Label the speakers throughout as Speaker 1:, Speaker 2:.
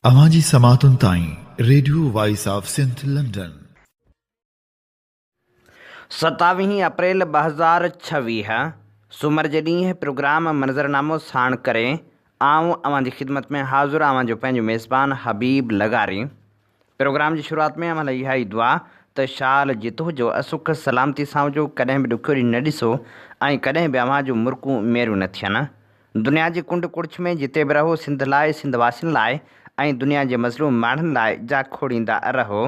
Speaker 1: اوهان جي سماعتن تائين radio voice of Sindh London.
Speaker 2: ستاويهين April 2026 سومر جي ڏينهن پروگرام منظرنامو ساڻ ڪري آئون اوهان جي خدمت ۾ حاضر اوهان جو پنهنجو ميزبان حبيب لغاري. پروگرام جي شروعات ۾ اوهان لاء اها ئي دعا ته شال جت هجو سک سلامتي سان هجو ڪڏهن به ڏکيو ڏينهن نه ڏسو ۽ ڪڏهن به اوهان جون مرڪون ميريون نه ٿين. دنيا جي ڪنڊ ڪڙڇ ۾ جتي به رهو سنڌ لاء سنڌ واسين لاء ۽ دنيا جي مظلوم ماڻهن لاء جاکوڙيندا رهو.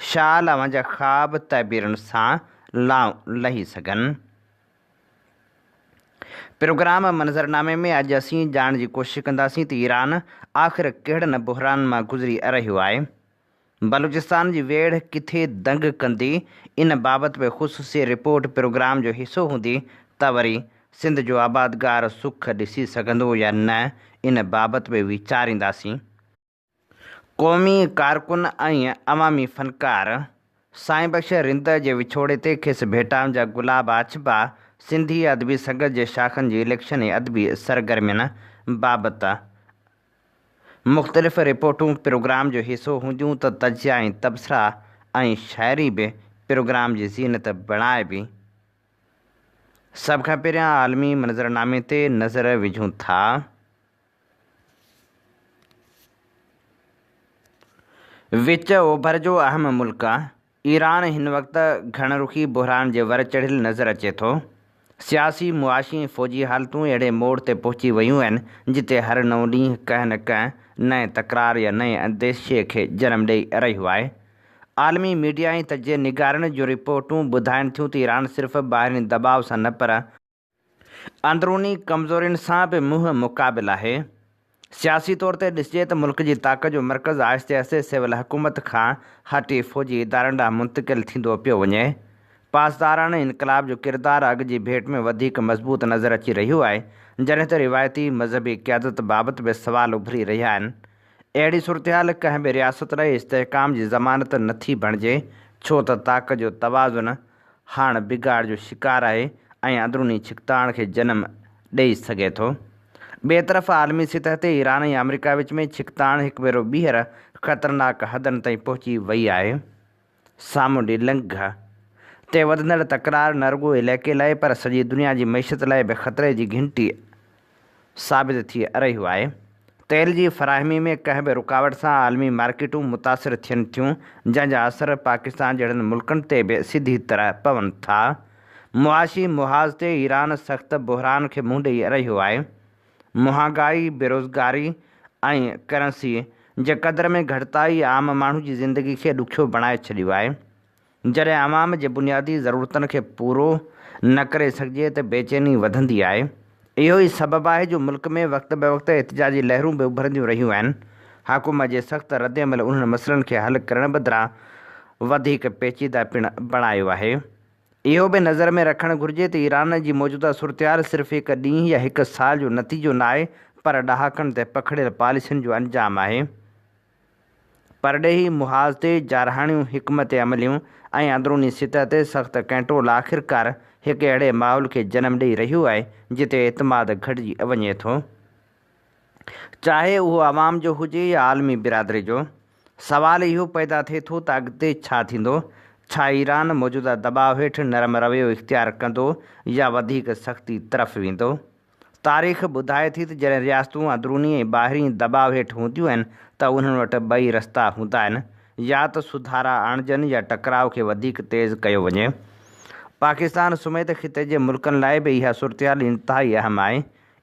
Speaker 2: شال اوهان جا خواب تعبيرن سان لائون لهي سگهن. پروگرام منظرنامي ۾ اڄ اسين ڄاڻڻ جي ڪوشش ڪنداسين ته ايران آخر ڪهڙن بحرانن مان گذري رهيو آهي؟ بلوچستان جي ويڙهه ڪٿي دنگ ڪندي؟ ان بابت به خصوصي رپورٽ پروگرام جو حصو هوندي ته وري سنڌ جو آبادگار سک ڏسي سگهندو يا نه ان بابت به ويچارينداسين. قومي ڪارڪن ۽ عوامي فنڪار سائين بخش رند جي وڇوڙي تي کيس ڀيٽائن جا گلاب آڇبا، سنڌي ادبي سنگت جي شاخن جي اليڪشن ۽ ادبي سرگرمين بابت مختلف رپورٽون پروگرام جو حصو هونديون ته تجزيا ۽ تبصرا ۽ شاعري به پروگرام جي زينت بڻائبي. سڀ کان پهريان عالمي منظرنامي تي نظر وجهون ٿا. وچ اوڀر جو اهم ملڪ ايران هن وقت گهڻ رخي بحران جي ور چڙهيل نظر اچي ٿو. سياسي، معاشي ۽ فوجي حالتون اهڙي موڙ تي پهچي ويون آهن، جتي هر نئون ڏينهن ڪنهن نه ڪنهن نئين تڪرار يا نئين انديشي کي جنم ڏئي رهيو آهي. عالمي ميڊيا ۽ تجزيي نگارن جون رپورٽون ٻڌائين ٿيون ته ايران صرف ٻاهرين دٻاء سان نه پر اندروني ڪمزورين سان به منهن مقابل آهي. سياسي طور تي ڏسجي ته ملڪ جي طاقت جو مرڪز آهستي آهستي سول حڪومت کان هٽي فوجي ادارن ڏانهن منتقل ٿيندو پيو وڃي. پاسداران انقلاب جو ڪردار اڳ جي ڀيٽ ۾ وڌيڪ مضبوط نظر اچي رهيو آهي، جڏهن ته روايتي مذهبي قيادت بابت به سوال اڀري رهيا آهن. اهڙي صورتحال ڪنهن به رياست لاء استحڪام جي ضمانت نٿي بڻجي، ڇو ته طاقت جو توازن هاڻ بگاڙ جو شڪار آهي ۽ اندروني ڇڪتاڻ کي جنم ڏئي سگهي ٿو. ٻئي طرف عالمي سطح تي ايران ۽ آمريڪا وچ ۾ ڇڪتاڻ هڪ ڀيرو ٻيهر خطرناڪ حدن تائين پهچي وئي آهي. سامونڊي لنگهه تي وڌندڙ تڪرار نه رڳو علائقي لاء پر سڄي دنيا جي معيشت لاء به خطري جي گهنٽي ثابت ٿي رهيو آهي. تيل جي فراهمي ۾ ڪنهن به رڪاوٽ سان عالمي مارڪيٽون متاثر ٿين ٿيون، جنهن جا اثر پاڪستان جهڙن ملڪن تي به سڌي طرح پون ٿا. معاشي محاذ تي ايران سخت بحران کي منهن ڏئي رهيو آهي. مهانگائي، بيروزگاري ۽ ڪرنسي جي قدر ۾ گهٽتائي عام ماڻهو جي زندگي کي ڏکيو بڻائي ڇڏيو آهي. جڏهن عوام جي بنيادي ضرورتن کي پورو نه ڪري سگهجي ته بيچيني وڌندي آهي. اهو ئي سبب آهي جو ملڪ ۾ وقت بوقت احتجاجي لهرون به اڀرنديون رهيون آهن. حڪومت جي سخت ردعمل انهن مسئلن کي حل ڪرڻ بدران وڌيڪ پيچيده پڻ بڻايو آهي. اهو به نظر ۾ رکڻ گهرجي ته ايران جي موجوده صورتحال صرف هڪ ڏينهن يا هڪ سال جو نتيجو ناهي پر ڏهاڪن تي پکڙيل پاليسين جو انجام آهي. پرڏيهي محاذ تي جارحاڻيون حڪمت عمليون ۽ اندروني سطح تي سخت ڪنٽرول آخرڪار هڪ اهڙي ماحول کي جنم ڏئي رهيو آهي جتي اعتماد گهٽجي وڃي ٿو. چاهي اهو عوام جو هجي يا عالمي برادري جو. سوال اهو پيدا ٿئي ٿو ته اڳتي ڇا ٿيندو؟ ڇا ايران موجوده دٻاء هيٺ نرم رويو اختيار ڪندو يا وڌيڪ سختي طرف ويندو؟ تاريخ ٻڌائي ٿي ته جڏهن رياستون اندروني ۽ ٻاهرين دٻاء هيٺ هونديون آهن ته انهن وٽ ٻئي رستا هوندا آهن، يا ته سڌارا آڻجن يا ٽڪراء کي وڌيڪ تيز ڪيو وڃي. پاڪستان سميت خطي جي ملڪن لاء به اها صورتحال انتهائي اهم آهي.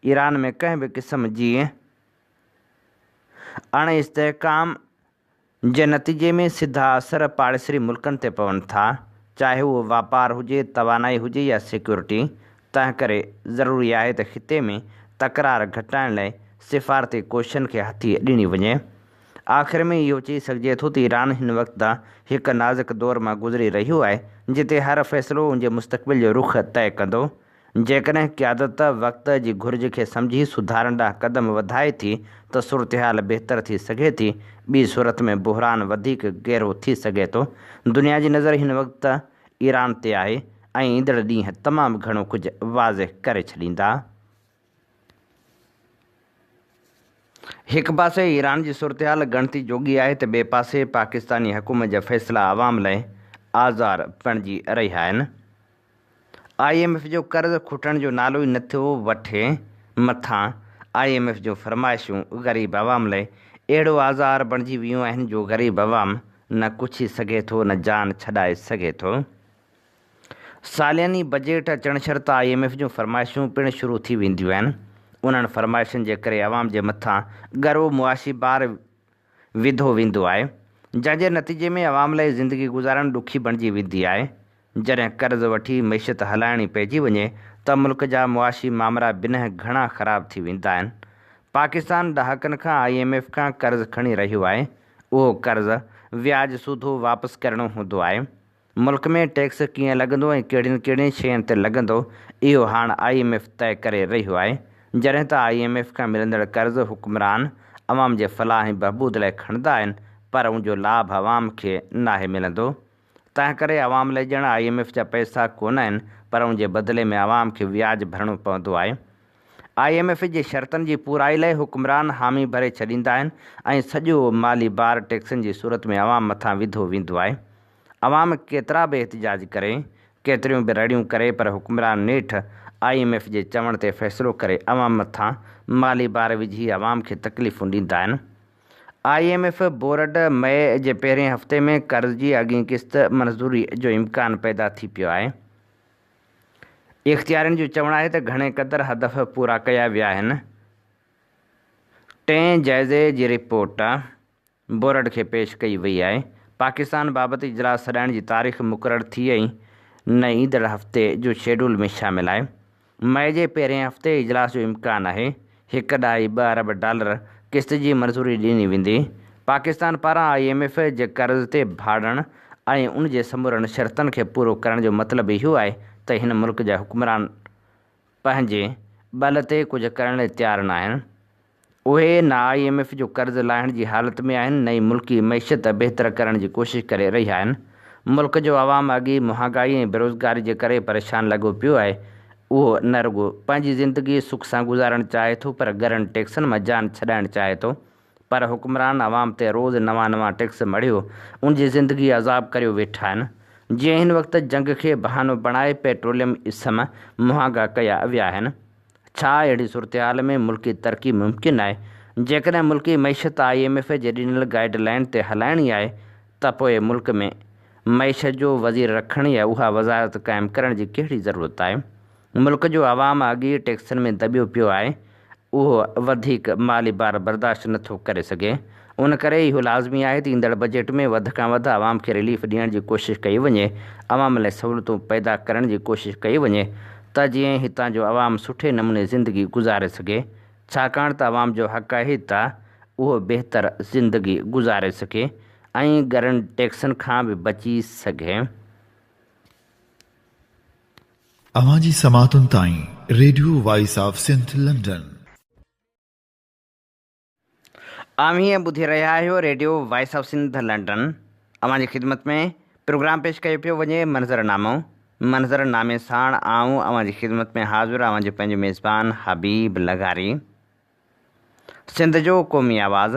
Speaker 2: ايران ۾ ڪنهن به قسم جي اڻ استحڪام جي نتيجي ۾ سڌا اثر پاڙيسري ملڪن تي پون ٿا، چاهي اهو واپار هجي، توانائي هجي يا سيڪيورٽي، تنهنڪري ضروري آهي ته خطي ۾ تڪرار گهٽائڻ لاء سفارتي ڪوششن کي هٿي ڏني وڃي. آخر ۾ اهو چئي سگهجي ٿو ته ايران هن وقت هڪ نازڪ دور مان گذري رهيو آهي، جتي هر فيصلو ان جي مستقبل جو رخ طئي ڪندو. جيڪڏهن قيادت وقت جي گهرج کي سمجهي سڌارن ڏانهن قدم وڌائي ٿي ته صورتحال بهتر ٿي سگهي ٿي، ٻي صورت ۾ بحران وڌيڪ گهرو ٿي سگهي ٿو. دنيا جي نظر هن وقت ايران تي آهي ۽ ايندڙ ڏينهن تمام گهڻو ڪجهه واضح ڪري ڇڏيندا. هڪ پاسي ايران جي صورتحال ڳڻتي جوڳي آهي ته ٻئي پاسي پاڪستاني حڪومت جا فيصلا عوام لاء آزار بڻجي رهيا آهن. I M F جو قرض کٽڻ جو نالو ئي نٿو وٺي، مٿان I M F جون فرمائشون غريب عوام لاء اهڙو آزار بڻجي ويون آهن جو غريب عوام نه ڪڇي سگهي ٿو نه جان ڇڏائي سگهي ٿو. سالياني بجيٽ اچڻ شرط I M F جون فرمائشون پڻ شروع ٿي وينديون آهن. انهن فرمائشن جي ڪري عوام جي مٿان ڳرو معاشي بار وڌو ويندو آهي، جنهن جي نتيجي ۾ عوام لاء زندگي گذارڻ ڏکي بڻجي ويندي آهي. جڏهن قرض وٺي معيشت هلائڻي پئجي وڃي ته ملڪ جا معاشي مامرا بنهه گهڻا خراب ٿي ويندا آهن. پاڪستان ڏهاڪن کان I M F کان قرض کڻي رهيو آهي، اهو قرض وياج سوڌو واپس ڪرڻو هوندو آهي. ملڪ ۾ ٽيڪس ڪيئن لڳندو ۽ ڪهڙين ڪهڙين شين تي لڳندو، اهو هاڻ I M F طئي ڪري رهيو آهي. جڏهن ته I M F کان ملندڙ قرض حڪمران عوام جي فلاح ۽ بهبود لاء کڻندا آهن پر ان جو لاڀ عوام کي ناهي ملندو. تنهنڪري عوام لاء ڄڻ I M F جا پئسا ڪونه آهن پر ان جي بدلي ۾ عوام کي وياج ڀرڻو پوندو آهي. I M F جي شرطن جي پورائي لاء حڪمران حامي ڀري ڇڏيندا آهن ۽ سڄو مالي بار ٽيڪسن جي صورت ۾ عوام مٿان وڌو ويندو آهي. عوام ڪيترا به احتجاج ڪري، ڪيتريون به رڙيون ڪري پر حڪمران نيٺ I M F جي چوڻ تي فيصلو ڪري عوام مٿان مالي بار وجهي عوام کي تڪليفون ڏيندا آهن. I M F board مئي جي پهرين هفتي ۾ قرض جي اڳين قسط منظوري جو امڪان پيدا ٿي پيو آهي. اختيارين جو چوڻ آهي ته گهڻي قدر هدف پورا ڪيا ويا آهن. ٽئين جائزي جي رپورٽ بورڊ کي پيش ڪئي وئي آهي. پاڪستان بابت اجلاس سڏائڻ جي تاريخ مقرر ٿي ۽ نه ايندڙ هفتي جو شيڊول ۾ شامل آهي. مئي جي پهرئين هفتي اجلاس جو امڪان آهي. هڪ ڏهائي ٻه ارب ڊالر قسط جي منظوري ڏني ويندي. پاڪستان پاران I M F جي قرض تي ڀاڙڻ ۽ ان جي سمورن شرطن کي پورو ڪرڻ جو مطلب اهو آهي ته هن ملڪ جا حڪمران پنهنجي ٻل تي ڪجهه ڪرڻ لاء تيار ناهن. اهي نه I M F جو قرض لاهڻ جي حالت ۾ آهن نه ئي ملڪي معيشت بهتر ڪرڻ جي ڪوشش ڪري رهيا آهن. ملڪ جو عوام اڳ ئي مهانگائي ۽ بيروزگاري جي ڪري پريشان لڳو پيو آهي. اهو نه رڳو پنهنجي زندگي سک سان گذارڻ چاهي ٿو پر ڳرن ٽيڪسن مان جان ڇڏائڻ چاهي ٿو. پر حڪمران عوام تي روز نوان نوان ٽيڪس مڙهيو ان جي زندگي عذاب ڪريو ويٺا آهن. جيئن هن وقت جنگ کي بهانو بڻائي پيٽروليم اسم مهانگا ڪيا ويا آهن. ڇا اهڙي صورتحال ۾ ملڪي ترقي ممڪن آهي؟ جيڪڏهن ملڪي معيشت I M F جي ڏنل گائيڊ لائين تي هلائڻي آهي ته پوء ملڪ ۾ معيشت جو وزير رکڻ يا اها وزارت قائم ڪرڻ جي ڪهڙي ضرورت آهي؟ ملڪ جو عوام اڳ ئي ٽيڪسن ۾ دٻيو پيو آهي، اهو وڌيڪ مالي بار برداشت نه ٿو ڪري سگهي. ان ڪري اهو لازمي آهي ته ايندڙ بجيٽ ۾ وڌ کان وڌ عوام کي رليف ڏيڻ جي ڪوشش ڪئي وڃي، عوام لاء سهولتون پيدا ڪرڻ جي ڪوشش ڪئي وڃي ته جيئن هتان جو عوام سٺي نموني زندگي گذاري سگهي. ڇاڪاڻ ته عوام جو حق آهي ته اهو بهتر زندگي گذاري سگهي ۽ ڳرن ٽيڪسن کان به بچي سگهي.
Speaker 1: اوهان جي سماعتن تائين radio voice of Sindh London.
Speaker 2: اوهين ٻڌي رهيا آهيو radio voice of Sindh London. اوهان جي خدمت ۾ پروگرام پيش ڪيو پيو وڃي منظر نامو. منظر نامي ساڻ آئون اوهان جي خدمت ۾ حاضر اوهان جو پنهنجو ميزبان حبيب لغاري. سنڌ جو قومي آواز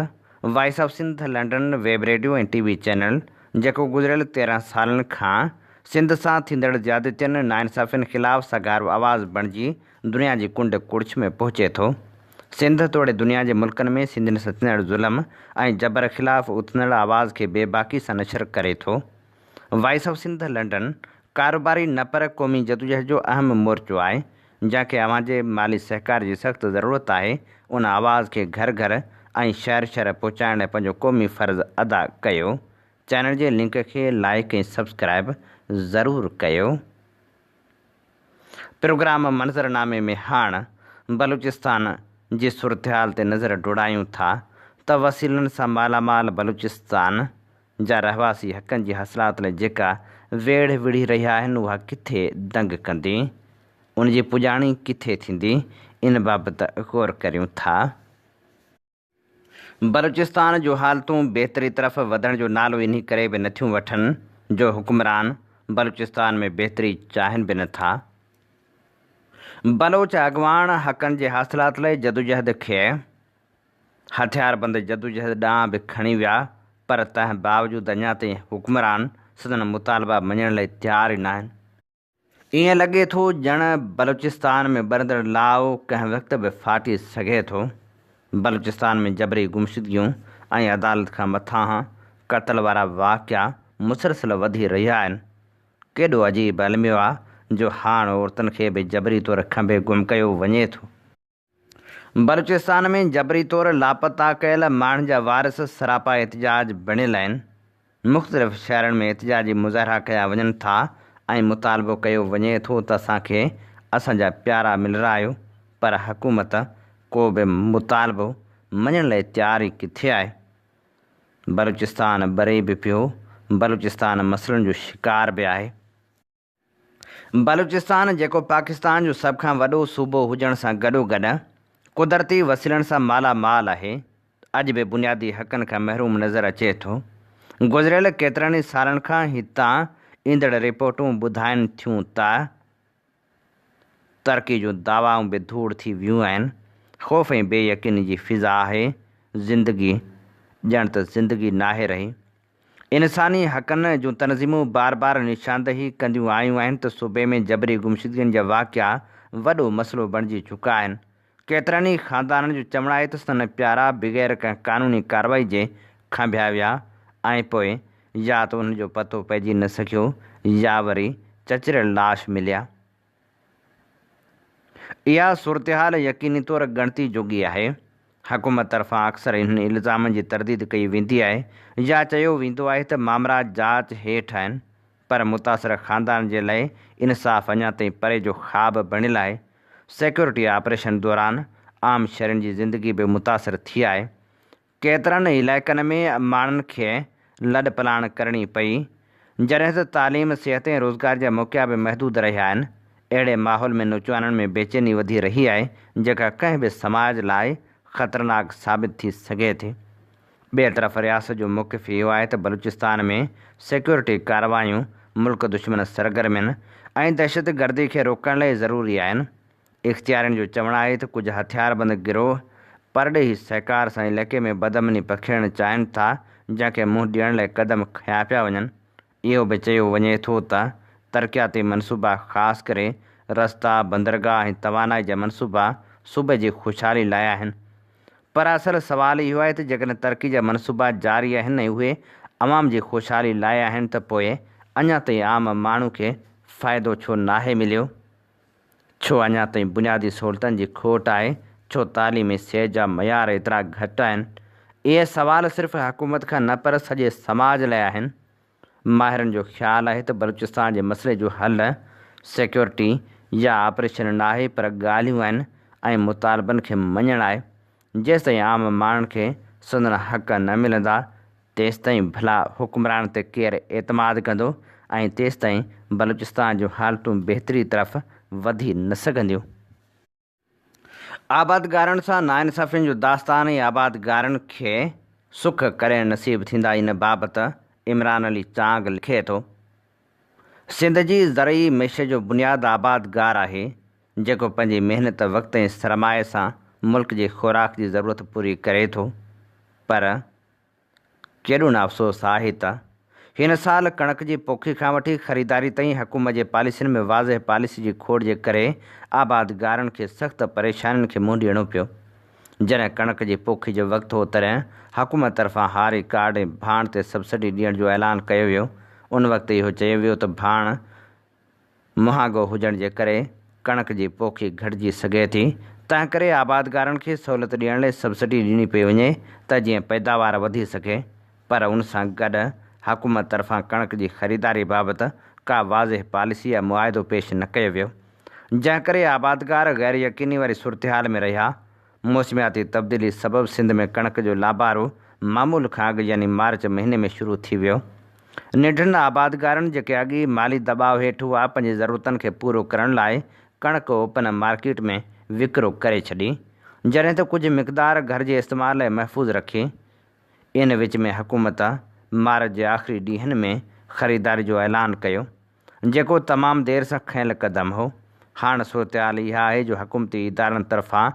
Speaker 2: voice of Sindh London web radio ۽ T V channel جيڪو گذريل 13 سالن کان سنڌ سان ٿيندڙ زيادتين ناانصافين خلاف سگهارو آواز بڻجي دنيا جي ڪنڊ ڪڙڇ ۾ پهچي ٿو. سنڌ توڙي دنيا جي ملڪن ۾ سنڌين سان ٿيندڙ ظلم ۽ جبر خلاف اٿندڙ آواز کي بي باڪي سان نشر ڪري ٿو. وائس آف سنڌ لنڊن ڪاروباري نه پر قومي جدوجهد جو اهم مورچو آهي، جنهن کي اوهان جي مالي سهڪار جي سخت ضرورت آهي، ان آواز کي گهر گهر ۽ شهر شهر پهچائڻ لاء پنهنجو قومي فرض ادا ڪيو. چينل جي لنڪ کي لائيڪ ۽ سبسڪرائيب ضرور ڪيو. پروگرام منظرنامي ۾ هاڻ بلوچستان جي صورتحال تي نظر ڊوڙايون ٿا ته وسيلن سان مالا مال بلوچستان جا رهواسي حقن جي حاصلات لاء جيڪا ويڙهه وڙهي رهيا آهن اها ڪٿي دنگ ڪندي ان جي پڄاڻي ڪٿي ٿيندي ان بابت غور ڪريون ٿا. بلوچستان جون حالتون بهتري طرف وڌڻ جو نالو انهي ڪري به نٿيون وٺن جو حڪمران بلوچستان ۾ بهتري چاهين به نٿا. بلوچ اڳواڻ حقن جي حاصلات لاء جدوجهد کي هٿياربند جدوجهد ڏانهن به کڻي ويا پر تنهن باوجود اڃا تائين حڪمران سندن مطالبا مڃڻ لاء تيار ئي ناهن. ائين لڳي ٿو ڄڻ بلوچستان ۾ ٻرندڙ لاء ڪنهن وقت به ڦاٽي سگهي ٿو. بلوچستان ۾ جبري گمشدگيون ۽ عدالت کان مٿانهان قتل وارا واقعا مسلسل وڌي رهيا آهن. ڪيڏو عجيب الميو آ جو هاڻ عورتن کي به جبري طور کنڀي گم ڪيو وڃي ٿو. بلوچستان ۾ جبري طور لاپتا ڪيل ماڻهن جا وارث سراپا احتجاج بڻيل آهن. مختلف شهرن ۾ احتجاجي مظاهرا ڪيا وڃن ٿا ۽ مطالبو ڪيو وڃي ٿو ته اسان کي اسان جا پيارا ملرايو پر حڪومت ڪو به مطالبو مڃڻ لاء تيار ئي ڪٿي آهي. بلوچستان ٻري به پيو، بلوچستان مسئلن جو شڪار به آهي. بلوچستان جيڪو پاڪستان جو سڀ کان وڏو صوبو هجڻ سان گڏوگڏ قدرتي وسيلن سان مالا مال آهي، اڄ به بنيادي حقن کان محروم نظر اچي ٿو. گذريل ڪيترن ئي سالن کان هتان ايندڙ رپورٽون ٻڌائين ٿيون ته ترقي جون دعوائون به ڌوڙ ٿي ويون آهن. خوف ۽ بي يقيني جي فضا آهي. زندگي ڄڻ ته زندگي ناهي رهي. انساني حقن جون تنظيمون بار بار نشاندهي ڪنديون آيون آهن ته صوبي ۾ جبري گمشدگين جا واقعا وڏو مسئلو بڻجي چڪا آهن. ڪيترن ئي خاندانن جو چوڻ آهي ته سندن پيارا بغير ڪنهن قانوني ڪارروائي جي کنڀيا ويا ۽ پوء يا ته انهن جو پتو پئجي نه سگهيو يا وري چچريل لاش مليا. اها صورتحال يقيني طور ڳڻتي جوڳي آهي. حڪومت طرفان اڪثر انهن الزامن جي ترديد ڪئي ويندي آهي يا چيو ويندو آهي ته مامرا جاچ هيٺ آهن پر متاثر خاندان جي لاء انصاف اڃا تائين پري جو خواب بڻيل آهي. سيڪيورٽي آپريشن دوران عام شهرين جي زندگي به متاثر ٿي آهي. ڪيترن ئي علائقن ۾ ماڻهن کي لڏپلاڻ ڪرڻي پئي، جڏهن ته تعليم، صحت ۽ روزگار جا موقعا به محدود رهيا آهن. اهڙي ماحول ۾ نوجوانن ۾ بيچيني وڌي رهي آهي، جيڪا ڪنهن به سماج لاء خطرناڪ ثابت ٿي سگهي ٿي. ٻئي طرف رياست جو موقف اهو آهي ته بلوچستان ۾ سيڪيورٽي ڪارروايون ملڪ دشمن سرگرمين ۽ دهشتگردي کي روڪڻ لاء ضروري آهن. اختيارين جو چوڻ آهي ته ڪجهه هٿياربند گروهه پرڏيهي سهڪار سان علائقي ۾ بدامني پکيڙڻ چاهين ٿا، جنهن کي منهن ڏيڻ لاء قدم کنيا پيا وڃن. اهو به چيو وڃي ٿو ته ترقياتي منصوبا خاص ڪري رستا، بندرگاهه ۽ توانائي جا منصوبا صوبي جي خوشحالي لاء آهن. پر اصل سوال اهو آهي ته جيڪڏهن ترقي جا منصوبا جاري آهن ۽ اهي عوام جي خوشحالي لاء آهن ته پوء اڃا تائين عام ماڻهو کي فائدو ڇو ناهي مليو؟ ڇو اڃا تائين بنيادي سهولتن جي کوٽ آهي؟ ڇو تعليم ۽ صحت جا معيار ايترا گهٽ آهن؟ اهي سوال صرف حڪومت کان نه پر سڄي سماج لاء آهن. ماهرن جو خيال آهي ته بلوچستان جي مسئلي جو حل سيڪيورٽي يا آپريشن ناهي پر ڳالهيون آهن ۽ مطالبن کي مڃڻ آهي. جيستائين عام ماڻهن کي سندن حق نه ملندا، تيستائين ڀلا حڪمرانن تي ڪير اعتماد ڪندو ۽ تيستائين بلوچستان جون حالتون بهتري طرف وڌي نه سگهنديون. آبادگارن سان ناانصافين جو داستان ۽ آبادگارن کي سک ڪڏهن نصيب ٿيندا ان بابت عمران علي چانگ لکي ٿو. سنڌ جي زرعي معيشت جو بنياد آبادگار آهي، جيڪو پنهنجي محنت، وقت ۽ سرمائي سان ملڪ جي خوراڪ جي ضرورت پوري ڪري ٿو پر ڪيڏو نه افسوس آهي ته هن سال ڪڻڪ جي پوکي کان وٺي خريداري تائين حڪومت جي پاليسين ۾ واضح پاليسي جي کوٽ جي ڪري آبادگارن کي سخت پريشانين کي منهن ڏيڻو پيو. جڏهن ڪڻڪ جي پوکي جو وقت هو تڏهن حڪومت طرفان هاري ڪارڊ ۽ ڀاڻ تي سبسڊي ڏيڻ جو اعلان ڪيو ويو ان وقت اهو چيو ويو ته ڀاڻ مهانگو هجڻ جي ڪري ڪڻڪ جي پوکي گهٽجي سگهي ٿي، تنهنڪري آبادگارن کي سهولت ڏيڻ لاء سبسڊي ڏني پئي وڃي ته جيئن پيداوار وڌي سگهي، پر ان سان گڏ حڪومت طرفان ڪڻڪ جي خريداري بابت ڪا واضح پاليسي يا معاهدو پيش نه ڪيو ويو، جنهن ڪري آبادگار غير يقيني واري صورتحال ۾ رهيا. موسمياتي تبديلي سبب سنڌ ۾ ڪڻڪ جو لابارو معمول کان اڳ يعني مارچ مهيني ۾ شروع ٿي ويو. ننڍن آبادگارن جيڪي اڳ ئي مالي دٻاء هيٺ هئا پنهنجي ضرورتن کي پورو ڪرڻ لاء ڪڻڪ اوپن مارڪيٽ ۾ وڪرو ڪري ڇڏي جڏهن ته ڪجهه مقدار گهر جي استعمال لاء محفوظ رکي. ان وچ ۾ حڪومت مارچ جي آخري ڏينهن ۾ خريداري جو اعلان ڪيو. جيڪو تمام دير سان کنيل قدم هو. هاڻ صورتحال اها آهي جو حڪومتي ادارن طرفان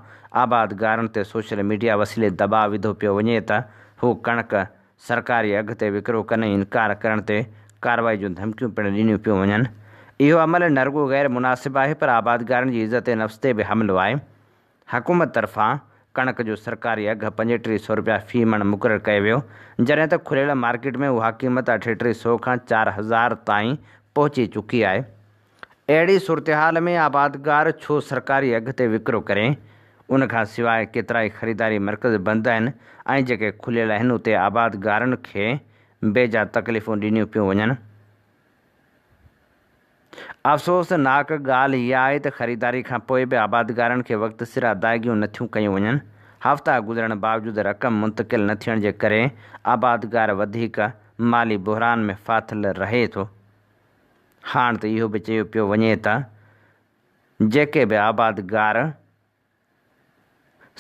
Speaker 2: آبادگارن تي سوشل ميڊيا وسيلي دٻاء وڌو پيو وڃي ته هو ڪڻڪ سرڪاري اگهه تي وڪرو ڪن ۽ انڪار ڪرڻ تي ڪارروائي جون ڌمڪيون پڻ ڏنيون پيون وڃن. اهو عمل نه رڳو غير مناسب آهي پر آبادگارن جي عزت نفس تي به حملو آهي. حڪومت طرفان ڪڻڪ جو سرڪاري اگهه 35 سئو رپيا في مڻ مقرر ڪيو ويو، جڏهن ته کليل مارڪيٽ ۾ اها قيمت 38 سئو کان 4000 تائين پهچي چڪي آهي. اهڙي صورتحال ۾ آبادگار ڇو سرڪاري اگهه تي وڪرو ڪري؟ ان کان سواء ڪيترائي خريداري مرڪز بند آهن ۽ جيڪي کليل آهن اتي آبادگارن کي بيجا تڪليفون ڏنيون پيون وڃن. افسوس ناڪ ڳالهه اها آهي ته خريداري کان پوء به آبادگارن کي وقت سر ادائگيون نه ٿيون ڪيون وڃن، هفتا گذرڻ باوجود رقم منتقل نه ٿيڻ جي ڪري آبادگار وڌيڪ مالي بحران ۾ ڦاٿل رهي ٿو. هاڻ ته اهو به چيو پيو وڃي ته جيڪي به آبادگار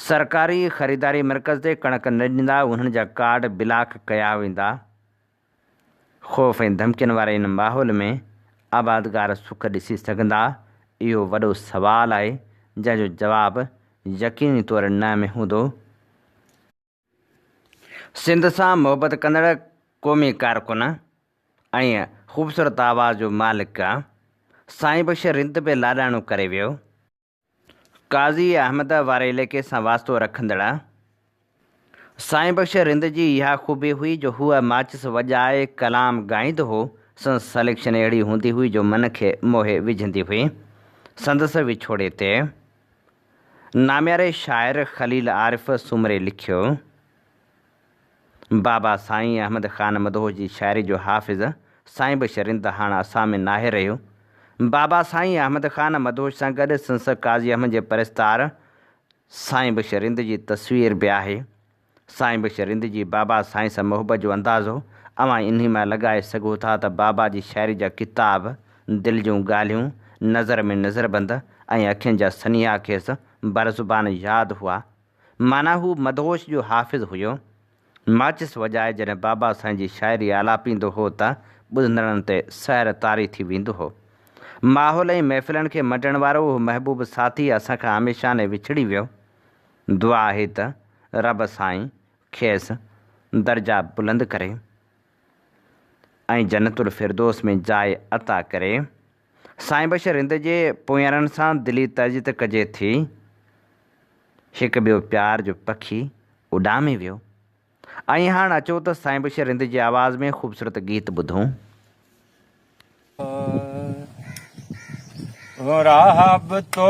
Speaker 2: سرڪاري خريداري مرڪز تي ڪڻڪ نه ڏيندا انهن جا ڪارڊ بلاڪ ڪيا ويندا. خوف ۽ ڌمڪين واري ان ماحول ۾ آبادگار سک ڏسي سگهندا؟ اهو وڏو سوال آهي، جنهن جو جواب يقيني طور نه ۾ هوندو. سنڌ سان محبت ڪندڙ قومي ڪارڪن ۽ خوبصورت آواز جو مالڪ سائين بخش رند به لاڏاڻو ڪري ويو. قاضي احمد واري عليقي سان واسطو رکندڙ سائين بخش رند جي اها خوبي هئي جو هو ماچس وڄائي ڪلام ڳائيندو هو، سندس سليڪشن اهڙي هوندي هئي جو من کي موهي وجهندي هئي. سندس وڇوڙي تي نامياري شاعر خليل عارف سومري لکيو. بابا سائين احمد خان مدهوش جي شاعري جو حافظ سائين بخش رند هاڻ اسان ۾ ناهي رهيو. بابا سائين احمد خان مدهوش سان گڏ سنس قاضي احمد جي پرستار سائين بخش رند جي تصوير به آهي. سائين بخش رند جي بابا سائين سان محبت جو اندازو اوهان انهي مان لڳائي سگهو ٿا ته بابا جي شاعري جا ڪتاب دل جون ڳالهيون، نظر ۾ نظربند ۽ اکين جا سنيها کيس برزبان ياد هئا. معنيٰ هو مدهوش جو حافظ هيو. ماچس وڄائي جڏهن بابا سائين جي شاعري آلاپيندو هو ته ٻڌندڙن تي سحر طاري ٿي ويندو هو. ماحول ۽ محفلن کي مٽڻ وارو اهو محبوب ساٿي اسان کان هميشه لاء وڇڙي ويو. دعا آهي ته رب سائين کيس درجا بلند ڪري ۽ جنت الفردوس ۾ جاء عطا ڪري. سائين بخش رند جي پويارن سان دلي تعزيت ڪجي ٿي. هڪ ٻيو پيار جو پکي اڏامي ويو. ۽ هاڻ اچو ته سائين بخش رند جي آواز ۾ خوبصورت گيت ٻڌون.
Speaker 3: رابطو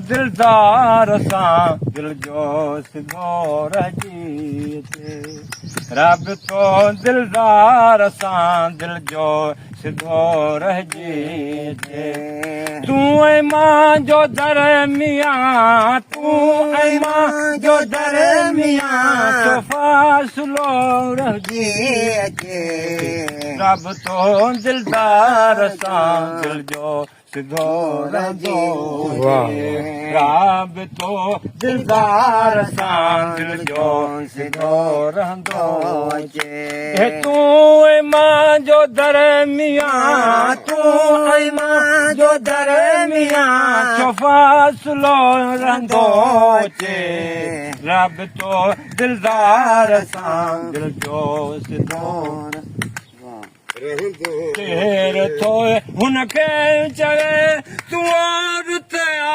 Speaker 3: دلدار سان دل جو سڌو رهجي اچي رابطو دلدار سان دل جو سڌو رهجي اچي تون ۽ مان جو درميان تون ۽ مان جو درميان ڇو فاصلو رهجي اچي رابطو دلدار سان دل جو سڌو رهندو اچي رابطو دلدار سان دل جو سڌو رهندو اچي تون ۽ مان جو درميان تون ۽ مان جو درميان ڇو فاصلو رهندو اچي رابطو دلدار سان دل جو سڌو ڪير ٿو هن کي چوي تون عورت آ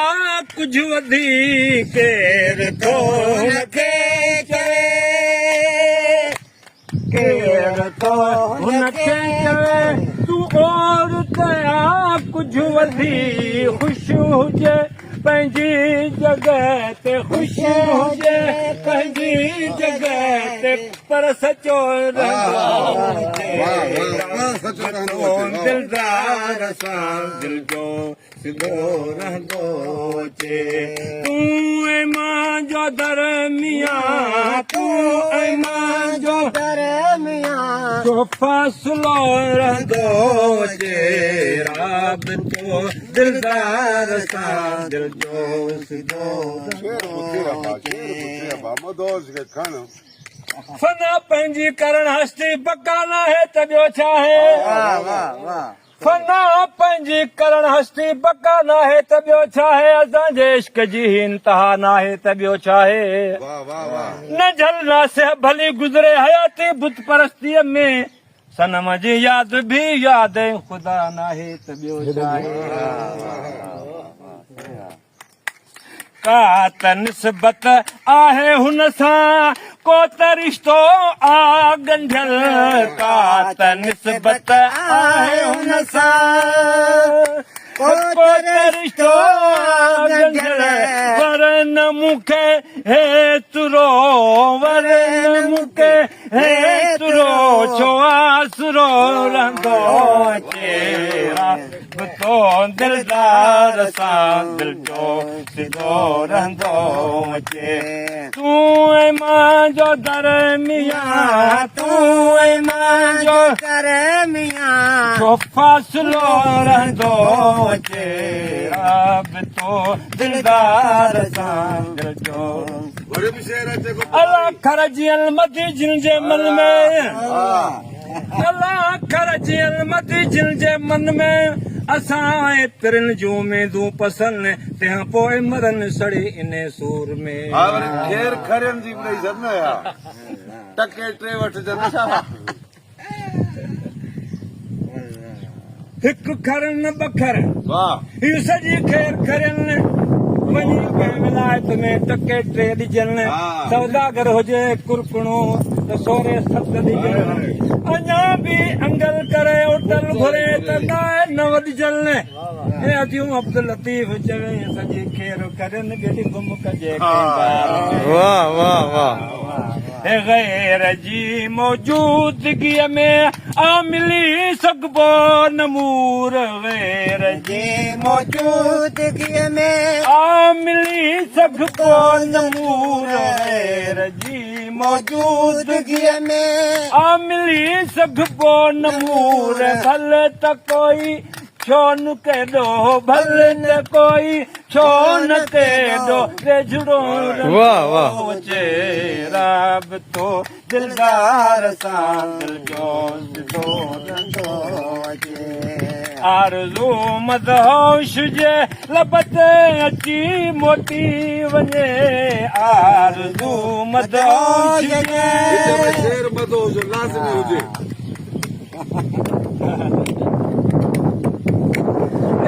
Speaker 3: ڪجهه وڌيڪ ڪير ٿو هن کي چوي ڪير ٿو هن کي چوي تون عورت آ ڪجهه وڌيڪ خوش هجي پنهنجي جڳهه تي خوش هجي پنهنجي جڳهه تي پر سچو رهندو اچي دلدار سان دل جو سڌو رهندو اچي تون ۽ مان جو درميان تون ۽ مان جو درميان ڇو فاصلو رهندو اچي رابطو دلدار سان دل جو سڌو رهندو اچي. فنا پنهنجي ڪرڻ هستي بقا ناهي ته ٻيو ڇا آهي. فنا پنهنجي ڪرڻ هستي بقا ناهي ته ٻيو ڇاهي اسان جي عشق جي هي انتها ناهي ته ٻيو ڇاهي نه جهل ناصح ڀلي گذري حياتي بت پرستيء ۾ صنم جي ياد به ياد خدا ناهي ته ٻيو ڇاهي. ڪا ته نسبت آهي هن سان، ڪو ته رشتو آ ڳنڍيل، ڪا ته نسبت آهي هن سان، ڪو ته رشتو آ ڳنڍيل، ور نه مون کي هيترو، ور نه مون کي هيترو، ڇو آسرو رهندو اچي رابطو دلدار سان دل جو سڌو رهندو اچي. تون ۽ مان جو درميان، تون ۽ مان جو درميان، ڇو فاصلو رهندو اچي رابطو دلدار سان دل جو. الا کر جيئن مڌي جن جي من ۾، الا کر جيئن مڌي جن جي من ۾، اسان ۽ پرين جون اميدون پسن، تنهن پوء مرن سڙي انهي سور ۾.
Speaker 4: ها وري کير کرين جي به ڏئي ڇڏ نه ها ٽڪي ٽي وٺجن نه شابا.
Speaker 3: هڪ کرن ٻه کر هي سڄي خير کرين وڃي ڪنهن ولايت ۾ ٽڪي ٽي ڏجن سوداگر هجي ڪرڪڻو ته سوري ست ڏجن اڃا به انگل ڪري اٽل گهري ته ڳائي نو ڏجن اي اديون عبداللطيف چوي سڄي خير کرين ٻيلي گم ڪجي ڪنهن غار ۾.
Speaker 5: واه واه واه.
Speaker 3: غير جي موجودگيء ۾ آ ملي سگهبو نه مور غير جي
Speaker 6: موجودگيء ۾
Speaker 3: آ ملي سگهبو نه مور غير جي موجودگيء
Speaker 6: ۾
Speaker 3: آ ملي سگهبو نه مور ڀل ته ڪوئي ڇو نه ڪيڏو ڀل نه ڪوئي ڇو نه ڪيڏو ويجهڙو رهندو اچي رابطو دلدار سان دل جو سڌو رهندو اچي آرزو مدهوش جي لب تي اچي موٽي وڃي آرزو مدهوش جي
Speaker 4: وچ ۾ شعر مدهوش جو لازمي هجي.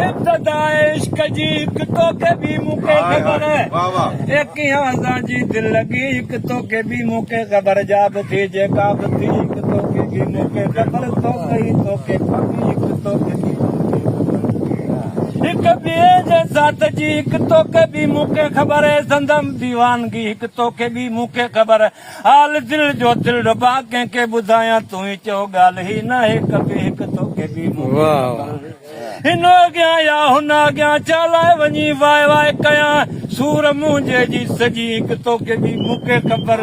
Speaker 3: ابتدا عشق جي هڪ توکي ٻي مون کي خبر اي ڪيئن اسان جي دل لڳي هڪ توکي ٻي مون کي خبر جا به ٿي جيڪا به ٿي هڪ توکي ٻي مون کي خبر تو ڪئي توکي پوي هڪ توکي ٻي مون کي خبر هڪ ٻئي جي ساٿ جي هڪ توکي ٻي مون کي خبر اي سندم ديوانگي هڪ توکي ٻي مون کي خبر حال دل جو دلربا ڪنهن کي ٻڌايان تون ئي چئو ڳالهه هي ناهي ڪبي هڪ توکي ٻي مون کي خبر هن اڳيان يا هن اڳيان ڇا لاء وڃي واء واء ڪيان سور منهنجي جي سڄي هڪ توکي ٻي مون کي خبر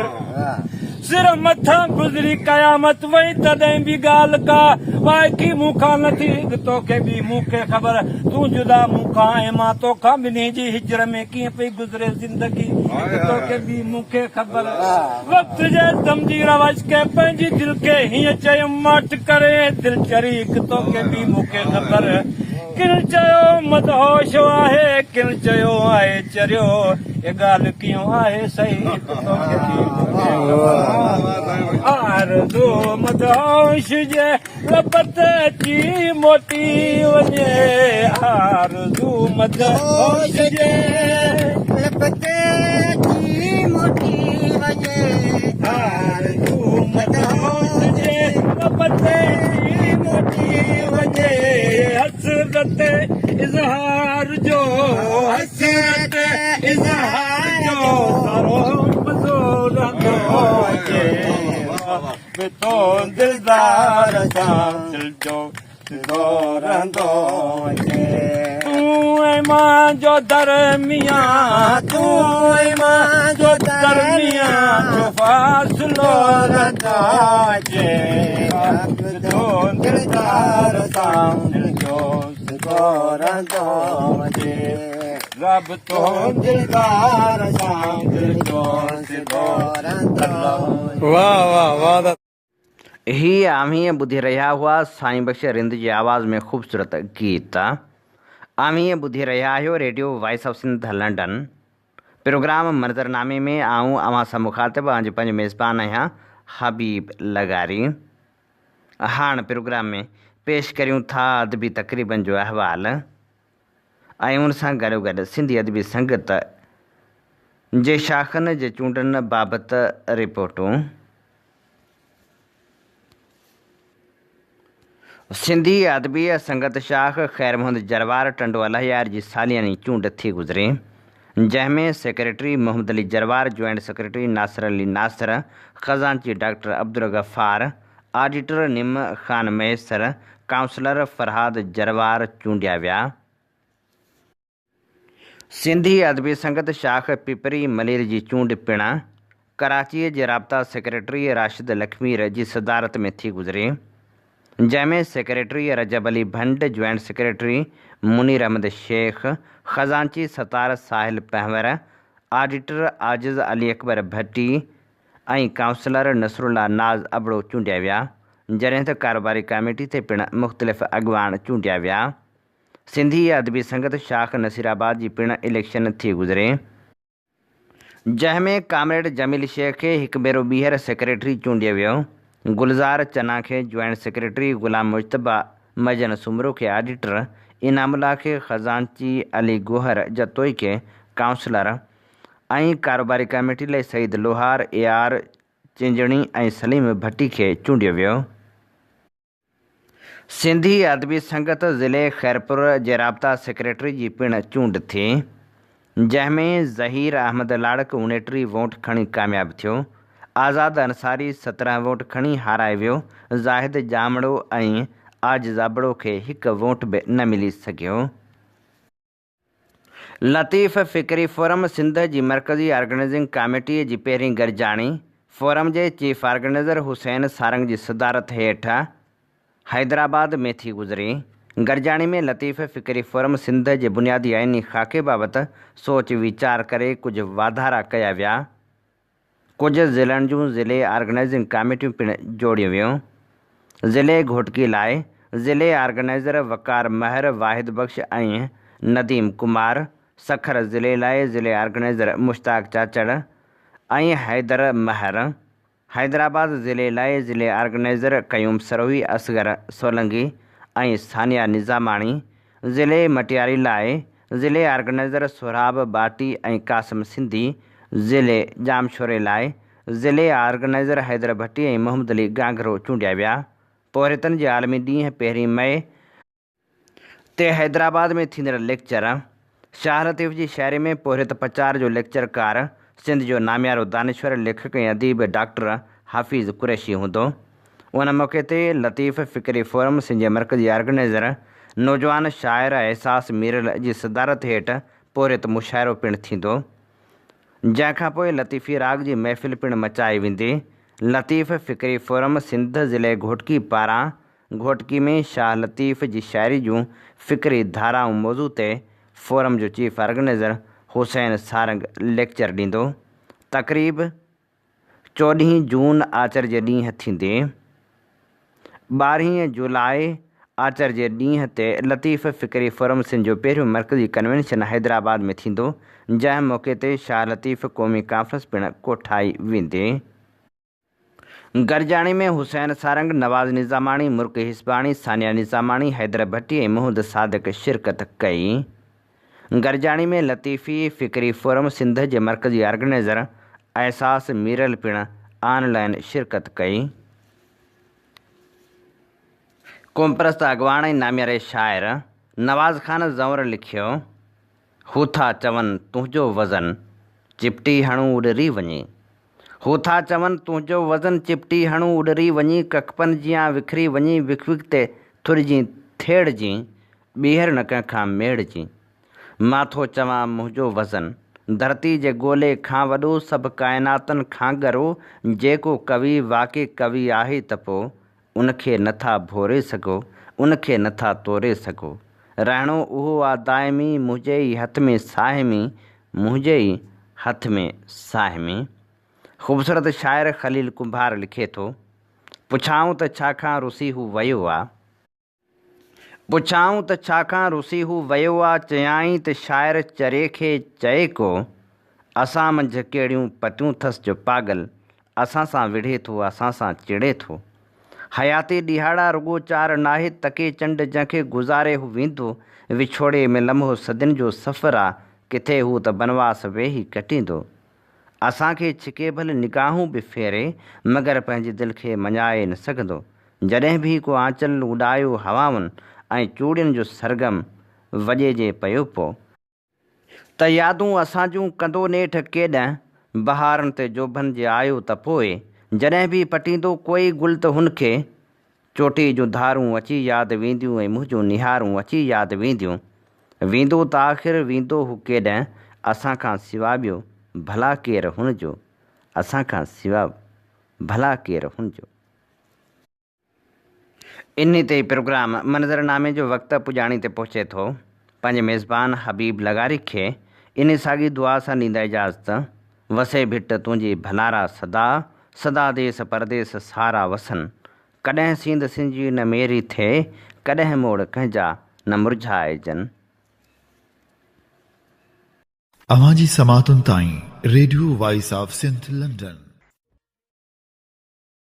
Speaker 3: سر مٿان گذري قيامت وئي تڏهن به ڳالهه ڪا وائکي مون کان نه ٿي هڪ توکي ٻي مون کي خبر تون جدا مون کان ۽ مان توکان ٻنهي جي هجر ۾ ڪيئن پئي گذري زندگي هڪ توکي ٻي مون کي خبر وقت جي سمجهي روش کي پنهنجي دل کي هيئن چيم ماٺ ڪري دل چري هڪ توکي ٻي مون کي خبر ڪن چيو مدهوش آهي ڪن چيو آهي چريو هي ڳالهه ڪيئن آهي صحيح هڪ توکي ٻي مون کي خبر آرزو مدهوش جي لب تي اچي موٽي وڃي آرزو مدهوش جي.
Speaker 6: لب تي اچي موٽي وڃي
Speaker 3: آرزو مدهوش جي لب تي اچي موٽي وڃي حسرت اظهار جو حسرت اظهار جو سارو مزو رهندو اچي. تو دلدار سان دل جو سڌو رهندو اچي. تون ۽ مان جو درميان تون ۽ مان جو درميان ڇو فاصلو رهندو اچي. تو دلدار سان دل جو سڌو رهندو اچي. رب تو دلدار سان دل جو سڌو رهندو.
Speaker 5: واه واه واه.
Speaker 2: هي اوهين ٻڌي رهيا هئا سائين بخش رند جي آواز ۾ خوبصورت گيت. اوهين ٻڌي رهيا آهيو radio voice of Sindh London. Programme منظرنامي ۾ آئون اوهان سان مخاطب اوهان جو پنهنجو ميزبان آهيان حبيب لغاري. هاڻ پروگرام ۾ پيش ڪريون ٿا ادبي تقريبن جو احوال ۽ ان سان گڏوگڏ سنڌي ادبي سنگت جي شاخن جي چونڊن بابت رپورٽون. سنڌي ادبي سنگت شاخ خير محمد جروار ٽنڊو الهيار جي سالياني چونڊ ٿي گذري، جنهن ۾ secretary Muhammad Ali Jarwar, joint secretary Nasir Ali Nasir, خزانچي ڊاڪٽر عبدالغفار، آڊيٽر نم خان مهيسر، ڪائونسلر فرهاد جروار چونڊيا ويا. سنڌي ادبي سنگت شاخ پپري ملير جي چونڊ پڻ ڪراچيء جي رابطا سيڪريٽري راشد لکمير جي صدارت ۾ ٿي گذري، جنهن ۾ secretary Rajab Ali Bhand, joint secretary Munir Ahmed Shaikh, خزانچي ستار ساحل پنهور، آڊيٽر عاجز علي اڪبر ڀٽي ۽ ڪائونسلر نصرالله ناز ابڙو چونڊيا ويا، جڏهن ته ڪاروباري ڪاميٽي تي پڻ مختلف اڳواڻ چونڊيا ويا. سنڌي ادبي سنگت شاخ نصيرآباد جي پڻ اليڪشن ٿي گذري، جنهن ۾ ڪامريڊ جميل شيخ کي هڪ ڀيرو ٻيهر سيڪريٽري چونڊيو ويو، گلزار چنا کي جوائنٽ سيڪريٽري، غلام مجتبيٰ مجن سومرو کي آڊيٽر، انعام الله کي خزانچي، علي گوهر جتوئي کي ڪائونسلر ۽ ڪاروباري ڪاميٽي لاء سعيد لوهار، اي آر چنجڻي ۽ سليم ڀٽي کي چونڊيو ويو. سنڌي ادبي سنگت ضلعي خيرپور جي رابطا سيڪريٽري جي پڻ چونڊ ٿي، جنهن ۾ ظهير احمد لاڙڪ 29 ووٽ کڻي ڪامياب ٿيو، آزاد انصاري 17 ووٽ کڻي هارائي ويو، زاهد ڄامڙو ۽ عاجز ابڙو کي هڪ ووٽ به نه ملي سگهيو. لطيف فڪري فورم سنڌ جي مرڪزي آرگنائيزنگ ڪاميٽيء جي پهرين گڏجاڻي فورم جي چيف آرگنائيزر حسين سارنگ جي صدارت هيٺ حيدرآباد ۾ ٿي گذري. گڏجاڻي ۾ لطيف فڪري فورم سنڌ جي بنيادي آئيني خاڪي بابت سوچ ويچار ڪري ڪجهه واڌارا ڪيا ويا. ڪجهه ضلعن جون ضلعي آرگنائيزنگ ڪاميٽيون پڻ جوڙيون ويون. ضلعي گهوٽڪي لاء ضلعي آرگنائيزر وقار مهر، واحد بخش ۽ نديم ڪمار، سکر ضلعي لاء ضلعي آرگنائيزر مشتاق چاچڙ ۽ حيدر مهر، حيدرآباد ضلعي لاء ضلعي آرگنائيزر قيوم سروهي، اصغر سولنگي ۽ ثانيه نظاماڻي، ضلعي مٽياري لاء ضلعي آرگنائيزر سهراب ٻاٽي ۽ قاسم سنڌي، ضلعي ڄامشوري لاء ضلعي آرگنائيزر حيدر ڀٽي ۽ محمد علي گانگهرو چونڊيا ويا. پورهيتن جي عالمي ڏينهن پهرين مئي تي حيدرآباد ۾ ٿيندڙ ليڪچر شاهه لطيف جي شاعري ۾ پورهيت پچار جو ليڪچرڪار سنڌ جو ناميارو دانشور، ليکڪ ۽ اديب ڊاڪٽر حفيظ قريشي هوندو. ان موقعي تي لطيف فڪري فورم سنڌ جي مرڪزي آرگنائيزر نوجوان شاعر احساس ميرل جي صدارت هيٺ پورهيت مشاعرو پڻ ٿيندو. جنهن کانپوء لطيفي راڳ جي محفل پڻ مچائي ويندي. لطيف فڪري فورم سنڌ ضلعي گهوٽڪي پاران گهوٽڪي ۾ شاهه لطيف جي شاعري جون فڪري ڌارائون موضوع تي فورم جو chief organizer Hussain Sarang lecture ڏيندو. تقريب چوڏهين جون آچر جي ڏينهن ٿيندي. ٻارهين جولاء آچر جي ڏينهن تي لطيف فڪري فورم سنڌ جو پهريون مرڪزي ڪنوينشن حيدرآباد ۾ ٿيندو، جنهن موقعي تي شاهه لطيف قومي ڪانفرنس پڻ ڪوٺائي ويندي. گڏجاڻي ۾ حسين سارنگ، نواز نظاماڻي، مرڪ هيسباڻي، ثانيه نظاماڻي، حيدر ڀٽي ۽ محمد صادق شرڪت ڪئي. گڏجاڻي ۾ لطيفي فڪري فورم سنڌ جي مرڪزي آرگنائيزر احساس ميرل پڻ آن لائين شرڪت ڪئي. قومپرست اڳواڻ ۽ نامياري شاعر نواز خان زئور لکيو، هو ٿا چون تنهنجو وزن چپٽي هڻون اڏري وڃي، هو ٿا چون تنهنجو وزن چپٽي هڻون اڏري وڃي، ڪکپن جيان وکري وڃي، وک وک تي ٿرجين ٿيڙجين، ٻيهر نه ڪنهن کان ميڙجين. مان ٿو چوان منهنجو وزن ڌرتي جي گولي کان وڏو، سڀ ڪائناتن کان ڳرو، جيڪو قوي واقعي قوي آهي ته پو ان کي نه ٿا ڀوري سگهو، ان کي نه ٿا توري سگهو. رهڻو اهو آ دائمي، منهنجي ئي هٿ ۾ ساهمي، منهنجي ئي هٿ ۾ ساهمي. خوبصورت شاعر خليل ڪنڀار لکي ٿو. پڇائون ته ڇا کان رسي هو ويو آ. پڇائون ته ڇا کان رسي هو ويو آ چيائين ته شاعر چري کي چئي ڪو، اسان منجهه ڪهڙيون پتيون ٿس جو پاڳل اسان سان وڙهي ٿو اسان سان چڙي ٿو. حياتي ڏيهاڙا رڳو چار ناهي تڪي چنڊ جنهن کي گذاري هو ويندو وڇوڙي ۾ لمحو صدين جو سفر آ ڪٿي هو ته بنواس ويهي ڪٽيندو. اسان کي ڇڪي ڀل نگاهون به ڦيري مگر پنهنجي دل کي مڃائي نه سگهندو. جڏهن به ڪو آنچل اڏايو هوائن ۽ چوڙين جو سرگم وڄي جي پيو پو. ته يادون اسان جون ڪندو نيٺ ڪيڏنهن، بهارن تي جوڀن جي آيو ته پوء، جڏهن به پٽيندو ڪوئي گل ته هن کي، چوٽي جون ڌارون اچي ياد وينديون ۽ منهنجون نهارون اچي ياد وينديون. ويندو ته آخر ويندو هو ڪيڏنهن، اسان کان سوا ٻيو ڀلا ڪير هن جو، اسان کان سوا ڀلا ڪير هن جو. انهي تي ئي پروگرام منظرنامي جو وقت پڄاڻي تي پهچي ٿو. پنهنجي ميزبان حبيب لغاري کي انهي ساڳي دعا سان ڏيندا اجازت، وسي ڀٽ تنهنجي ڀلارا سدا، سدا ديس پرديس سارا وسن. ڪڏهن سينڌ سنجي نه ميري ٿئي، ڪڏهن موڙ ڪنهن جا نه مرجهائجن.
Speaker 1: اوهان جي سماعتن تائين radio voice of Sindh London.